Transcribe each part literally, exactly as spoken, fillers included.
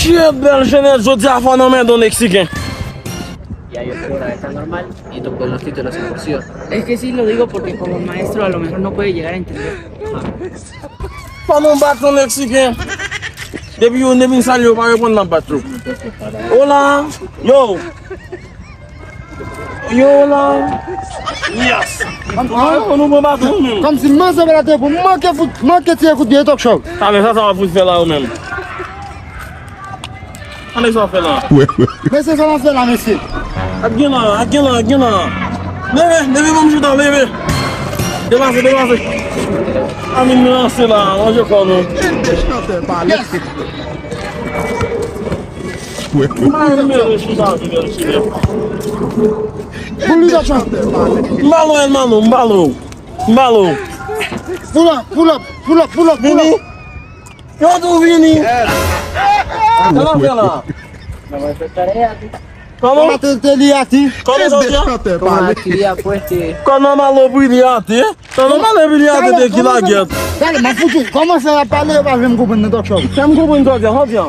Shit, bèl jenès, jodi a fò nan men don Meksiken. Ya yo creo la está normal y esto pues lo estoy de los negocios. Es que sí lo digo porque como maestro a lo mejor no puede llegar a entender. Fò nou bat yon Meksiken. Depi yo, depi m salye yo pa reponn, m ap bat yo. Hola. Yo. Yo la. Yes. Fò nou pran baton nou menm. Kòmsi manzè pa la te pou manke fout, manke tire kout pye Tòk Chòv. Sa men sa, sa w ap fout fè la ou menm. Ann sa fè la. Mesye, sa n ap fè la, mesye? Ak gen la, ak gen la, ak gen la. Leve, leve, ban m chita, leve. Depase, depase. Ann vin lanse la, manje kò nou. Yes. Mwen, mwen, mwen, chita, chita, chita. Pou li, Tòk Chòv. M ba l, m ba l, m ba l. M ba l. Pull up, pull up, pull up, pull up, pull up. Vini. Yo tou vini. Kòman fè la? Kòman? Kòman te, te li ati? Kòman sa fè? Kòman te li ati? Kòman malopri li ati? Kòman malopri li ati te ki lagèt? Gade, m ap fouti. Kòman fè y ap pale, yo pa janm konprann nan Tòk Chòv. Sa m konprann sa w di a, sa w di a.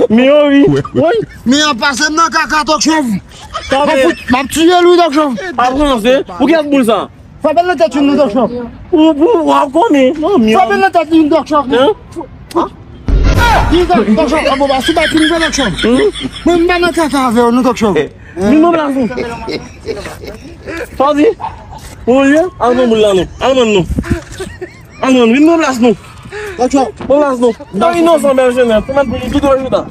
Mi yo wi. Wi. Mi an pase m nan kaka Tòk Chòv. M ap fout, m ap tiye l wi Tòk Chòv. Ap ranse. Pou kiyès boul sa? Frape l nan tèt youn nan Tòk Chòv. Ou, ou, ou ap konnen. Non, mi. Frape l nan tèt youn Tòk Chòv. Hein? Di Tòk, Tòk Chòv, an bon, pa sou bat youn Tòk Chòv. Mwen m pa nan kaka avè w non Tòk Chòv. Vin nan plas nou. Sa w di? Ou ye? Al pran boul la non. Al pran nou. Al pran nou. Vin nan plas nou. Tòk Chòv. Nan plas nou. Nan inosan bèl jenès. Ou mèt pou nou kite yo chita.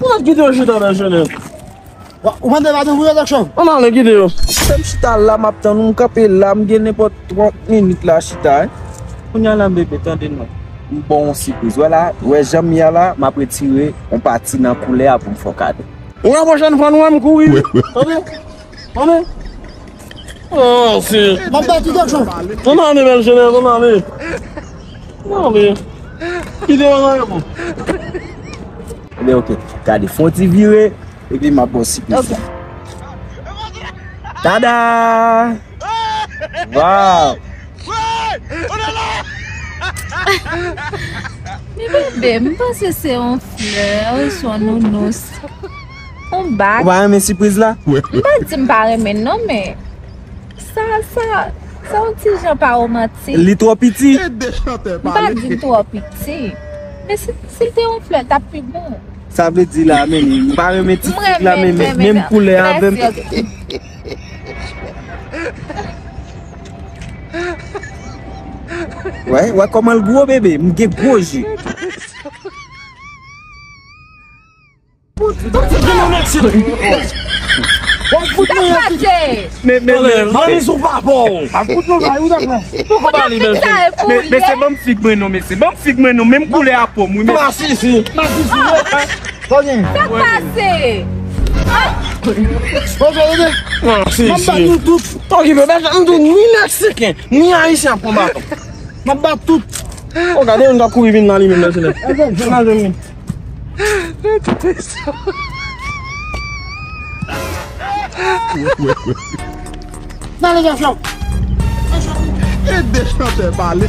Ou mèt kite yo chita bèl jenès. Ou mande padon pou yo Tòk Chòv. Ann ale kite yo. Fè m chita la, m ap tann ou, m kanpe la, m gen nenpòt trant minit la chita, hein. Kounye a la, bebe, tande non. M ba w yon sipriz. Wè la, wè jan m ye a la, m ap retire yon pati nan koulè a pou m fè w kado. Yon pwochèn fwa nou wè m kouri wi. Tande? Tande? Oh, se. M ap bat ou Tòk Chòv. Ann ale bèl jenès, ann ale. Ann ale. Kite yo nan repo. Ebyen, ok. Gade, fè yon ti vire, epi m ap ba w sipriz la. Tada! Wow! Men bebe, m panse se yon flè, oswa nounours. Yon bag. Ou pa renmen sipriz la? M pa di m pa renmen non, men sa, sa, sa yon ti jan pa romantik. Li twò piti? M pa di l twò piti. Men si, si l te yon flè, l t ap pi bon. Sa vle di la, men, ou pa renmen ti fig la, men, men, menm koulè avè m. Wè, wè kòman l gwo, bebe. M gen gwo je. Bon, fout mwen yon ti. Men, men, men. Mami sou papa w. Pa fout mwen bay ou dakò. Poko ba li, mesye. Men, mesye, ban m fig mwen non, mesye. Ban m fig mwen non, menm koulè a po m, wi, mesye. Masisi. Masisi. Sa k pase? Masisi. M ap bat nou tout. Okipe, m ap bat nou tout, ni meksiken, ni ayisyen ap pran baton. M ap bat tout. O, gade youn k ap kouri vin nan li menm, mesye. N ale, Jafyon. Ede chantè pale.